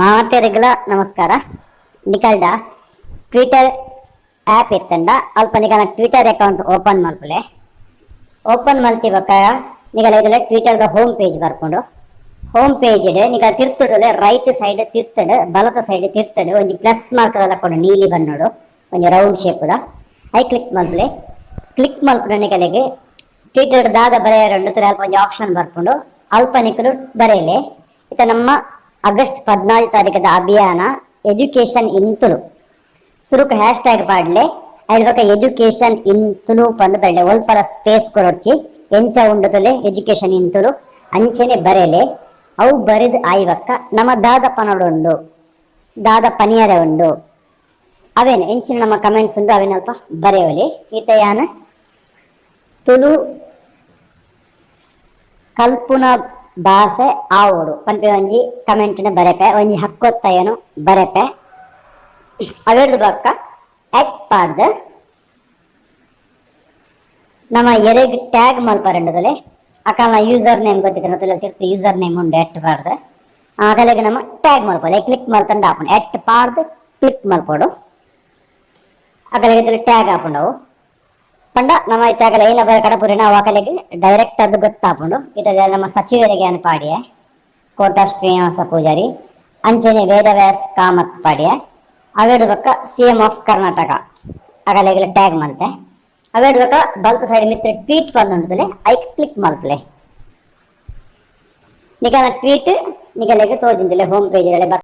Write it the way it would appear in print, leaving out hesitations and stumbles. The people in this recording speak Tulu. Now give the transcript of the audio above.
ಮಾತೆರೆಗ್ಲ ನಮಸ್ಕಾರ. ನಿಕಲ್ಡ ಟ್ವಿಟರ್ ಆ್ಯಪ್ ಇತ್ತಂಡ ಅಲ್ಪ ನಿಕಲ್ನ Twitter account open ಮಲ್ಪುಲೆ. Open ಮಲ್ತಿ ಬೊಕ್ಕ ನಿಕಲ್ ಇದುಲ ಟ್ವಿಟರ್ ದ ಹೋಮ್ ಪೇಜ್ ಬರ್ಪುಂಡು. ಹೋಮ್ ಪೇಜ್ ನಿಕಲ್ ತಿರ್ತುಡುಲೆ, ರೈಟ್ ಸೈಡ್ ತಿರ್ತುಡು, ಬಲತ ಸೈಡ್ ತಿರ್ತುಡು ಒಂಜಿ ಪ್ಲಸ್ ಮಾರ್ಕ್ ಲಕ್ಕೊಂಡು, ನೀಲಿ ಬಣ್ಣೊಡು ಒಂಜಿ ರೌಂಡ್ ಶೇಪ್ ದ. I click ಮಲ್ಪುಲೆ. Click ಮಲ್ಪುನ ನಿಕಲೆಗ್ ಟ್ವಿಟರ್ ದಾದ ಬರೆಯರುಂಡು ಅಲ್ಪ ಒಂಜಿ ಆಪ್ಷನ್ ಬರ್ಪುಂಡು. ಅಲ್ಪ ನಿಕುಲು ಬರೆಯಲೆ. ಇತ್ತ ನಮ್ಮ ಆಗಸ್ಟ್ 14 ತಾರೀಕದ ಅಭಿಯಾನ ಎಜುಕೇಶನ್ ಇನ್ ತುಳು. ಸುರುಕು ಹ್ಯಾಶ್ ಟ್ಯಾಗ್ ಪಾಡ್ಲೆ. ಐಡ್ ಬೊಕ್ಕ ಎಜುಕೇಶನ್ ಇನ್ ತುಳು ಪಂದ್ ಬರಲೆ. ಒಲ್ಪಲ ಸ್ಪೇಸ್ ಕೊರೊಡ್ಚಿ. ಎಂಚ ಉಂಡು ತುಲೆ, ಎಜುಕೇಶನ್ ಇನ್ ತುಳು, ಅಂಚನೆ ಬರೆಲೆ. ಅವು ಬರೆದು ಆಯ್ಬಕ್ಕ ನಮ್ಮ ದಾದ ಪನೊಡುಂಡು, ದಾದ ಪನಿಯರೆ ಉಂಡು, ಅವೇನು ಎಂಚಿನ ನಮ್ಮ ಕಮೆಂಟ್ಸ್ ಉಂಡು, ಅವೇನಲ್ಪ ಬರೆಯವಲಿ. ಈತ ಯಾನ ತುಳು ಕಲ್ಪುನ ಬಾಸೆ ಆವೊಡು ಪನ್ಪಿ ಒಂಜಿ ಕಮೆಂಟ್ನ ಬರೆಪೆ. ಒಂಜಿ ಹಕ್ಕೊತ್ತಾಯನು ಬರೆಪೆ. ಅವೆರ್ದು ಬೊಕ್ಕ ಎಟ್ ಪಾಡ್ದ್ ನಮ್ಮ ಎರೆಗ್ ಟ್ಯಾಗ್ ಮಲ್ಪರಂಡುದಲೆ, ಅಕಲ್ನ ಯೂಸರ್ ನೇಮ್ ಗೊತ್ತಿದ್ರೆ ತಿರ್ತು ಯೂಸರ್ ನೇಮ್ ಉಂಡು. ಎಟ್ ಪಾಡ್ದ್ ಅಕಲೆಗ್ ನಮ್ಮ ಟ್ಯಾಗ್ ಮಲ್ಪೊಲಿ. ಕ್ಲಿಕ್ ಮಲ್ತಂಡ ಆಪುಂಡು. ಎಟ್ ಪಾಡ್ದ್ ಕ್ಲಿಕ್ ಮಲ್ಪೊಡು. ಅಕಲೆಗ್ ಟ್ಯಾಗ್ ಆಪುಂಡು ಅವು. ಪಂಡ ನಮ್ಮ ಇತ್ತಾಗಲ ಏನ ಕಡಪುರಿನ ಅವು ಅಕಲೆಗ್ ಡೈರೆಕ್ಟ್ ಅದು ಗೊತ್ತಾಪುಂಡು. ಇಟ ನಮ್ಮ ಸಚಿವರಿಗೆ ಅನ್ ಪಾಡಿಯೆ, ಕೋಟ ಶ್ರೀನಿವಾಸ ಪೂಜಾರಿ, ಅಂಚನೆ ವೇದವ್ಯಾಸ್ ಕಾಮತ್ ಪಾಡಿಯೆ. ಅವೆಡ್ ಬೊಕ್ಕ ಸಿಎಂ ಆಫ್ ಕರ್ನಾಟಕ ಅಕಲೆಗ್ ಟ್ಯಾಗ್ ಮಲ್ತೆ. ಅವೆಡ್ ಬೊಕ್ಕ ಬಲ್ತ್ ಸೈಡ್ ಮಿತ್ರ ಟ್ವೀಟ್ ಬಂದುಂಟುಲೆ, ಐಕ್ ಕ್ಲಿಕ್ ಮಲ್ಪಲೆ. ನಿಕಲ ಟ್ವೀಟ್ ನಿಕಲೆಗ್ ತೋಜಿಂದಿಲ್ಲ ಹೋಮ್ ಪೇಜ್.